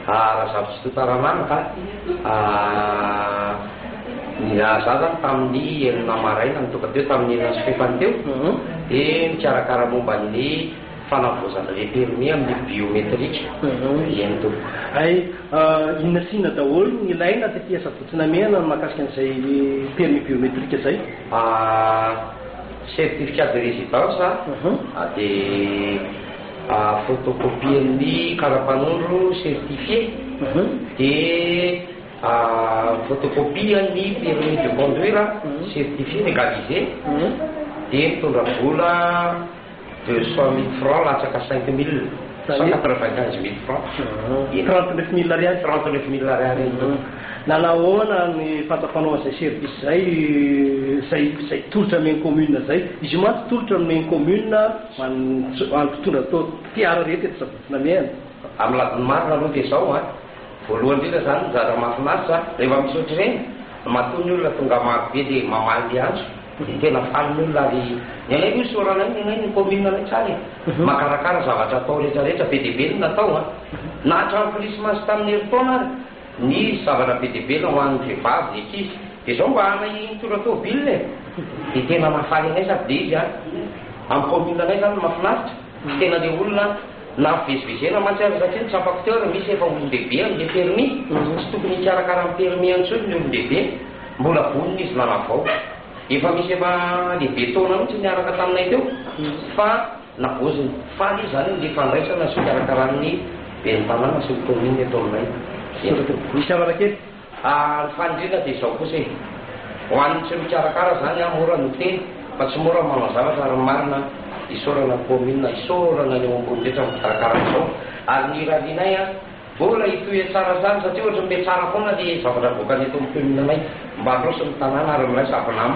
Razafintsitoha Tarananaka a, za zany tamin'ny 6 maraina no tonga teo, tamin'ny 5:30 teo, dia mikarakara momba ny fanavaozana le permis amin'ny biométrique. Eny tompoko. Ay, inona sy inona daholo ny ilaina tety Sabotsy Namehana mahakasika an'izay permis biométrique zay? Certificat de résidence, dia photocopie ny karapanondro certifié, dia photocopie ny permis de conduire certifié légalisé, dia mitondra vola 200 000 francs latsaka 5000, 195 000 francs. 39 000 ariary. 39 000 ariary. Nanahoana ny fantafanaovana zay service zay tolotra ameny commune zay? Izy io mantsy tolotra ameny commune mpitondra atao fiara rehetra eto Sabotsy Namehana. Amin'ny ladiny marina aloha dia zao a, voalohany indrindra zany ny zavatra mahafinaritra rehefa misy ohatr'ireny, matoa ny olona tonga marobe dia mamaly le antso, dia tena faly ny olona. Ary ny anay aloha isaoranay, ny anay ny commune anay tsara e, makarakara zavatra atao rehetrarehetra. Be dia be no natao a, na hatramin'ny Krismasy tamin'ny herintaona ary ny zavatra be dia be na ho an'ny vehivavy, ny ankizy. Dia zao mba anay mitondra tôbile e, dia tena mahafaly anay sady le izy a amin'ny commune anay zany mahafinaritra tena le olona na fivezivezena mantsy ary, satria ny tsapako teo ary misy efa olon-dehibe amin'le permis, tsy tokony hikarakara amin'ny permis antsony ny olon-dehibe, mbola vonona izy nanavao. Efa misy efa lehibe taona mihitsy niaraka taminay teo fa navoziny. Faly izy zany le fandraisana sy fikarakaran'ny ben'ny tanàna sy ny commune eto aminay. Misy havana kely. Ny fanindrina dia izao kosa e, ho an'ny tsy mikarakara zany a, mora no teny fa tsy mora manao zavatra. Ary marina, isaorana ny commune, isaorana ny eo ambony rehetra mikarakara an'izao. Ary ny iralinay a, mbola hitohy tsara zany, satria ohatra mety tsara foana le zavatra avoakany eto amin'ny commune anay, mba androso ny tanàna ary milay savinamy.